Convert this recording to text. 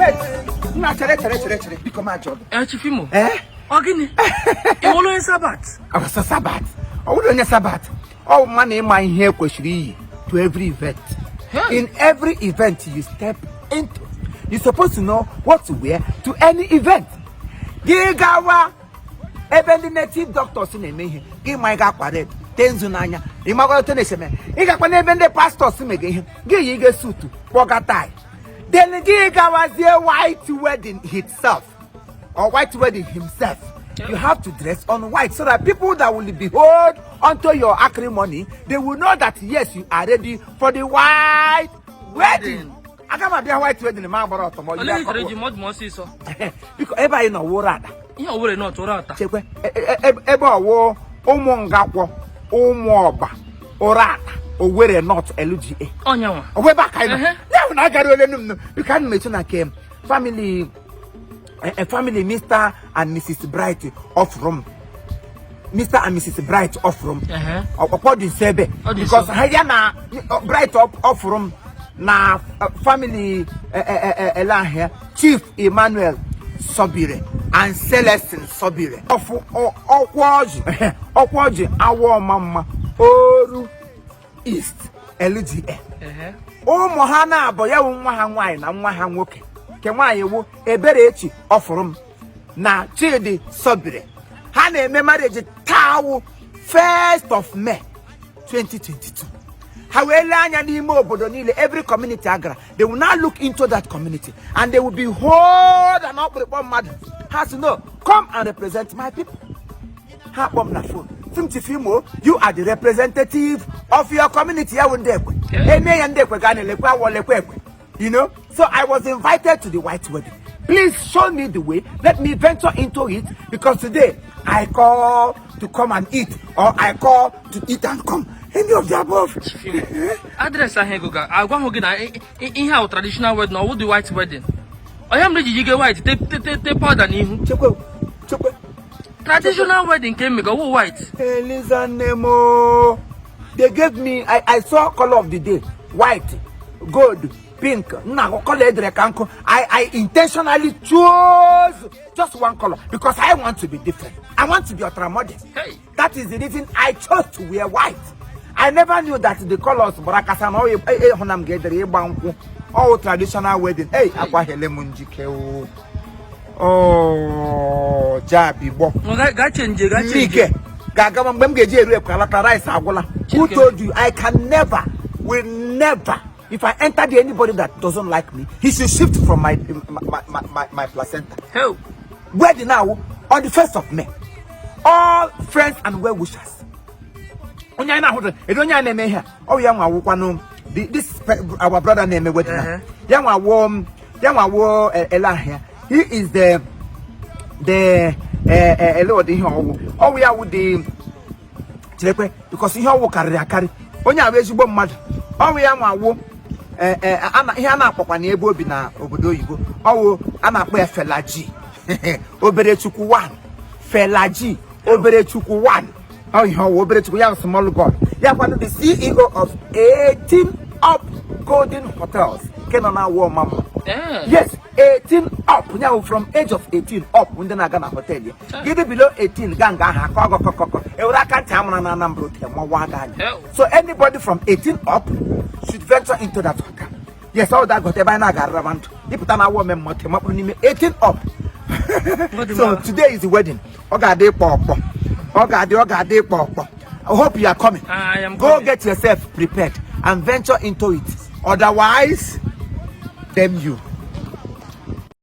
Wait, nna, chere, chere, chere, chere, biko, ma jụọ gị. Ee, Chief Imo. Ee. Ọ gịnị? Ị wụrụ onye Sabbath? Ọsọ Sabbath, ọ bụrụ onye Sabbath, ọ mma na ịma ihe kwesịrị iyi to every event. Hey. In every event you step into, you supposed to know what to wear to any event. Gị gawa ebe ndị native doctors na-eme ihe, gị ma ị ga-akwa red, tee nzu n'anya, ị makwara otu na-esi eme. Ị gakwa n'ebe ndị pastors mega ihe, gị yi ga suit, kpọga tie, then gị gawazie white wedding itself or white wedding himself, you have to dress on white so that people that will behold unto your acrimony, they will know that yes, you are ready for the white wedding. Aga m abịa white wedding ma agbara ọtọ ma ọ Olee yiri ihe chọrọ iji akwa. ma ọ dị ma ọsịsọ? Biko, ebe anyị nọ wụrụ ada. Ihe owere nọ tụrụ ata. Chekwe, ebe ọwụ ụmụ ngakwọ, ụmụ ọgba, ụra ata, Owerri North LGA. Ọnyanwa. Ọwụ ebe a ka anyị nọ. Ehe. Ya bụ na agara ole nụ m nụ. Biko, ana m eche na nke family family Mr and Mrs Bright Ofrum, Mr and Mrs Bright Ofrum. Ehe. Ọkpọ dị nso ebe. Ọ dị nso. Because ha ya na Bright Ofrum na family ele ahịa Chief Emmanuel Sobire and Celestine Sobire ọfụ ọkwa ọjị, ọkwa ọjị, awa ọma mma, Oru East LGA. Ehe. Ụmụ ha na-abụ ya wụ nwa ha nwaanyị na nwa ha nwoke, nke nwaanyị wụ Eberechi Ọfụrụ na Chidi Sobire. Ha na-eme marriage taa wụ 1st of May 2022. Ha wee lee anya n'ime obodo niile, every community agara, they will now look into that community and they will behold an ọkpụrụkpọ mmadụ. Ha sị, "No, come and represent my people." Ha kpọm na phone sị m, "Chief Imo, you are the representative of your community." Ya wụ ndị ekwe eme ya, ndị ekwe gaa na-elekwe awọ lekwe ekwe. So I was invited to the white wedding. Please show me the way, let me venture into it, because today I call to come and eat or I call to eat and come, any of the above. Address ahụ ego ga agwa hụ gị na ihe ahụ traditional wedding, ọwụ dị white wedding. Onye mere ji jige white, te te te te powder n'ihu? Chekwe, chekwe. Traditional wedding ka emega, ọwụ white. Eliza Nemo. They gave me, I saw color of the day, white, gold, pink. Nna, color edere ka nkụ. I intentionally chose just one color because I want to be different. I want to be ultramodern. Hey. That is the reason I chose to wear white. I never knew that the colors barakasa na ọ ịhụ na m ga-edere ịgba nkwụ. All traditional wedding. Hey, akwaghele m njike o. Oh, jabigbo. Gaa change, gaa change. Ike ga-agawa mgbe m ga-eji eru ekwe alata, rice agwụla. Who Chike. told you? I can never, will never. If I enter there, anybody that doesn't like me, he should shift from my placenta. Hey. Wedding now on the 1st of May, all friends and well wishers. Onye anyị na-ahụ edo, onye a na-eme ihe a, ọ bụ ya nwa awụkwanụ this our brother na-eme wedding now. Ya nwa wo, ya nwa wo ele ahịa. He is the ele ọdị ihe ọwụ ọwụ ya wụ the, cherekwe, because ihe ọwụ karịrị akarị. Onye ahụ ezigbo mmadụ, ọwụ ya nwa wụ ihe a na-akpọkwa na ebe obi na obodo oyibo, ọwụ a na-akpọ ya Felaji Obere Chukwu 1, Felaji Obere Chukwu 1. Ọ ihe ọwụ Obere Chukwu ya bụ small god ya kwado, the CEO of 18 Up Golden Hotels nke nọ na awụ ọma mma. Eh. Yes, 18 up, ya bụ from age of 18 up ndị na-aga na hotel ya. Gịdị below 18 gaa nga ahụ aka ọgọkọkọkọ ewere aka ntị amụra na Anambra ote mawa gị anya. Hell. So anybody from 18 up should venture into that hotel. Yes, all that got ebe anyị na-aga arara ndụ ịpụta na awọ ome mma makpụrụ n'ime 18 up. So today is the wedding. Ọ ga-adị ịkpọ ọkpọ, ọ ga-adị ịkpọ ọkpọ. I hope you are coming. I am Go coming. get yourself prepared and venture into it, otherwise damn you.